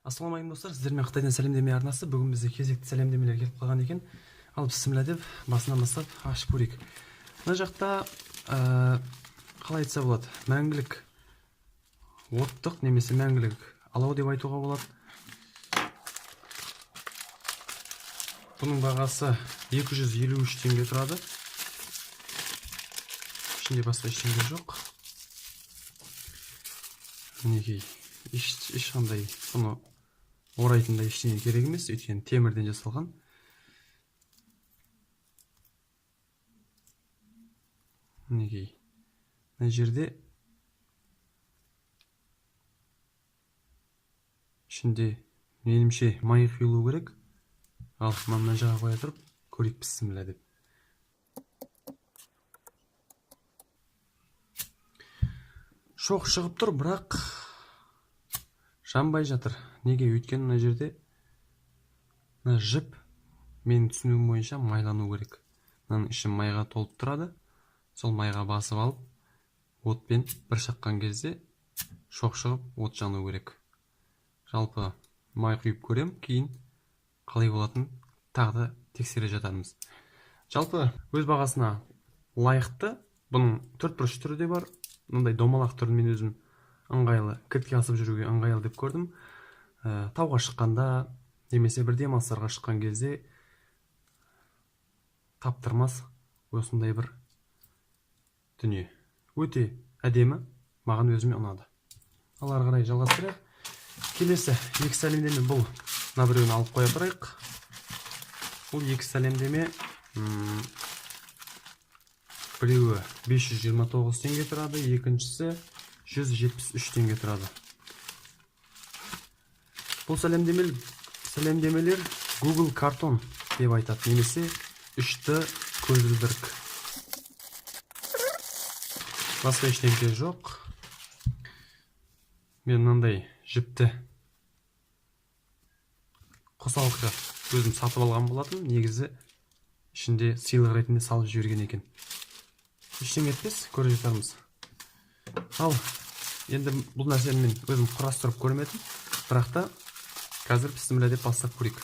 Ассалаумағалейкум, достар! Сіздермен Қытайдан сәлемдеме арнасы. Бүгін бізде кезекті сәлемдемелер келіп қалған екен. Ал, бісміллә деп басынан бастап ашып көрейік. Мына жақта қалай айтса болады, мәңгілік оттық немесе мәңгілік алау деп айтуға болады. Бұның бағасы 253 теңге тұрады. Ішінде басқа ештеңе жоқ. Мінекей, ешқандай бұны орайтындай ештеңе керек емес, өйткені темірден жасалған. Мінекей, мына жерде ішінде, меніңше, май құйылу керек. Ал мына жаққа қоя тұрып көрейік, бісміллә деп. Шоқ шығып тұр, бірақ жанбай жатыр. Неге? Өйткені мына жерде мына жіп, менің түсінуім бойынша, майлану керек. Мынаның іші майға толып тұрады. Сол майға басып алып, отпен бір шаққан кезде шоқ шығып, от жану керек. Жалпы, май құйып көрем, кейін қалай болатынын тағы да тексере жатармыз. Жалпы, өз бағасына лайықты. Бұның төртбұрыш түрі де бар. Мындай домалақ түрін мен өзім ыңғайлы, кілтке асып жүруге ыңғайлы деп көрдім. Тауға шыққанда немесе бір демалыстарға шыққан кезде таптырмас осындай бір дүние. Өте әдемі, маған өзіме ұнады. Ал ары қарай жалғастырайық. Келесі екі сәлемдеме. Бұл мына біреуін алып қоя тұрайық. Бұл екі сәлемдеме, біреуі 529 теңге тұрады, екіншісі 173 теңге тұрады. Бұл сәлемдемелер Google картон деп айтады немесе 3D көзілдірік. Басқа ештеңке жоқ. Мен мынандай жіпті қосалқы өзім сатып алған болатын. Негізі, ішінде сыйлық ретінде салып жіберген екен. Ештеңе етпес, көре жатармыз. Ал енді бұл нәрсені мен өзім құрастырып көрмедім, бірақ та қазір бісміллә деп бастап көрейік.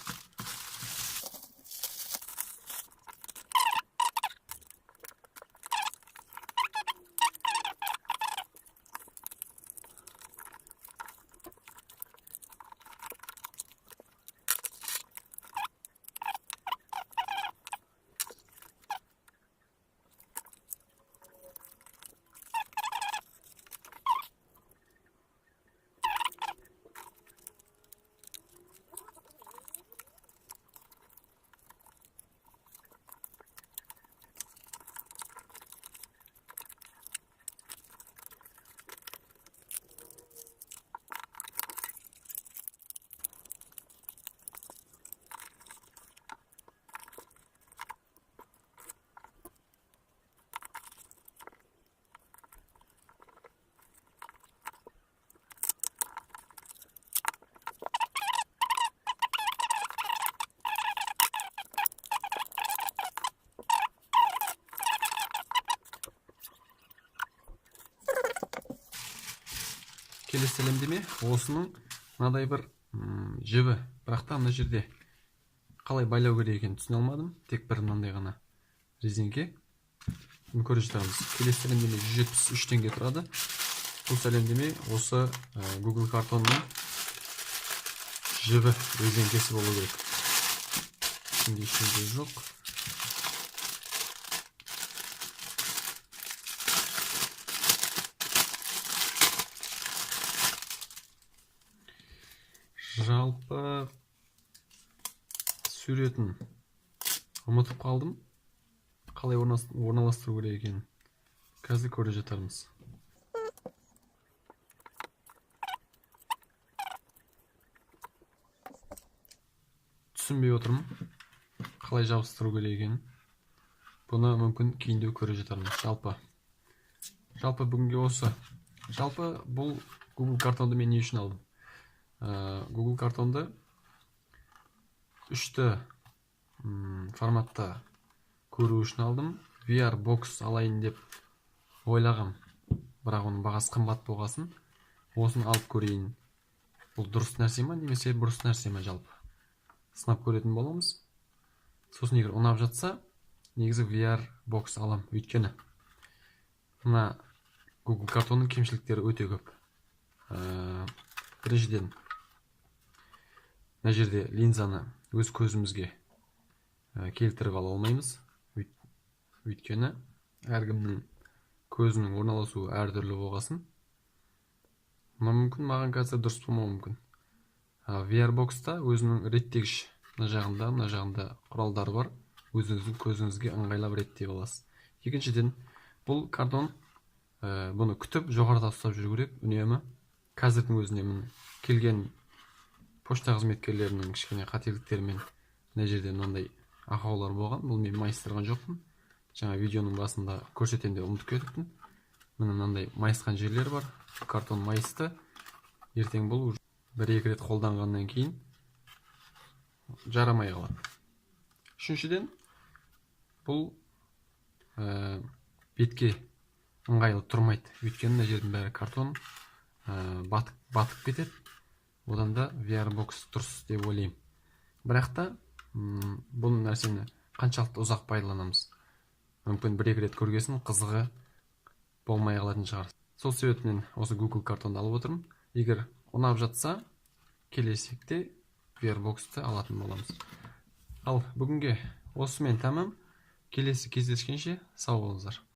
Келесі сәлемдеме осының мынадай бір жібі, бірақ та мына жерде қалай байлау керек екенін түсіне алмадым. Тек бір мынандай ғана резеңке. Бұны көре жатармыз. Келесі сәлемдеме 173 теңге тұрады. Бұл сәлемдеме осы Google картонның жібі, резеңкесі болу керек. Ішінде ештеңе жоқ. Жалпы, суретін ұмытып қалдым, қалай орналастыру керек екенін қазір көре жатармыз. Түсінбей отырмын, қалай жабыстыру керек екенін. Бұны мүмкін кейіндеу көре жатармыз. Жалпы, бүгінге осы. Жалпы, бұл Google картонды мен не үшін алдым? Google картонды 3D форматта көру үшін алдым. VR бокс алайын деп ойлағам, бірақ оның бағасы қымбат болғасын, осыны алып көрейін. Бұл дұрыс нәрсе ма немесе бұрыс нәрсе ма, жалпы сынап көретін боламыз. Сосын егер ұнап жатса, негізі VR бокс алам, өйткені мына Google картонның кемшіліктері өте көп. Біріншіден, мына жерде линзаны өз көзімізге келтіріп ала алмаймыз, өйткені әркімнің көзінің орналасуы әртүрлі болғасын, мүмкін маған қазір дұрыс болмауы мүмкін. VR бокста өзінің реттегіш мына жағында құралдары бар, өзіңіздің көзіңізге ыңғайлап реттей аласыз. Екіншіден, бұл картон, бұны күтіп, жоғарыда ұстап жүру керек үнемі. Қазірдің өзінде, міне, келген пошта қызметкерлерінің кішкене қателіктерімен мына жерде мынандай ақаулар болған. Бұл мен майыстырған жоқпын, жаңа видеоның басында көрсетемін деп ұмытып кетіппін. Міне, мынандай майысқан жерлер бар, картон майысты. Ертең бұл бір екі рет қолданғаннан кейін жарамай қалады. Үшіншіден, бұл бетке ыңғайлы тұрмайды, өйткені мына жердің бәрі картон, батып кетеді. Одан да VR бокс дұрыс деп ойлаймын. Бірақ та бұл нәрсені қаншалықты ұзақ пайдаланамыз? Мүмкін, бір екі рет көргесін қызығы болмай қалатын шығар. Сол себептен осы Google картонды алып отырмын. Егер ұнап жатса, келешекте VR боксты алатын боламыз. Ал бүгінге осымен тәмам. Келесі кездескенше сау болыңыздар.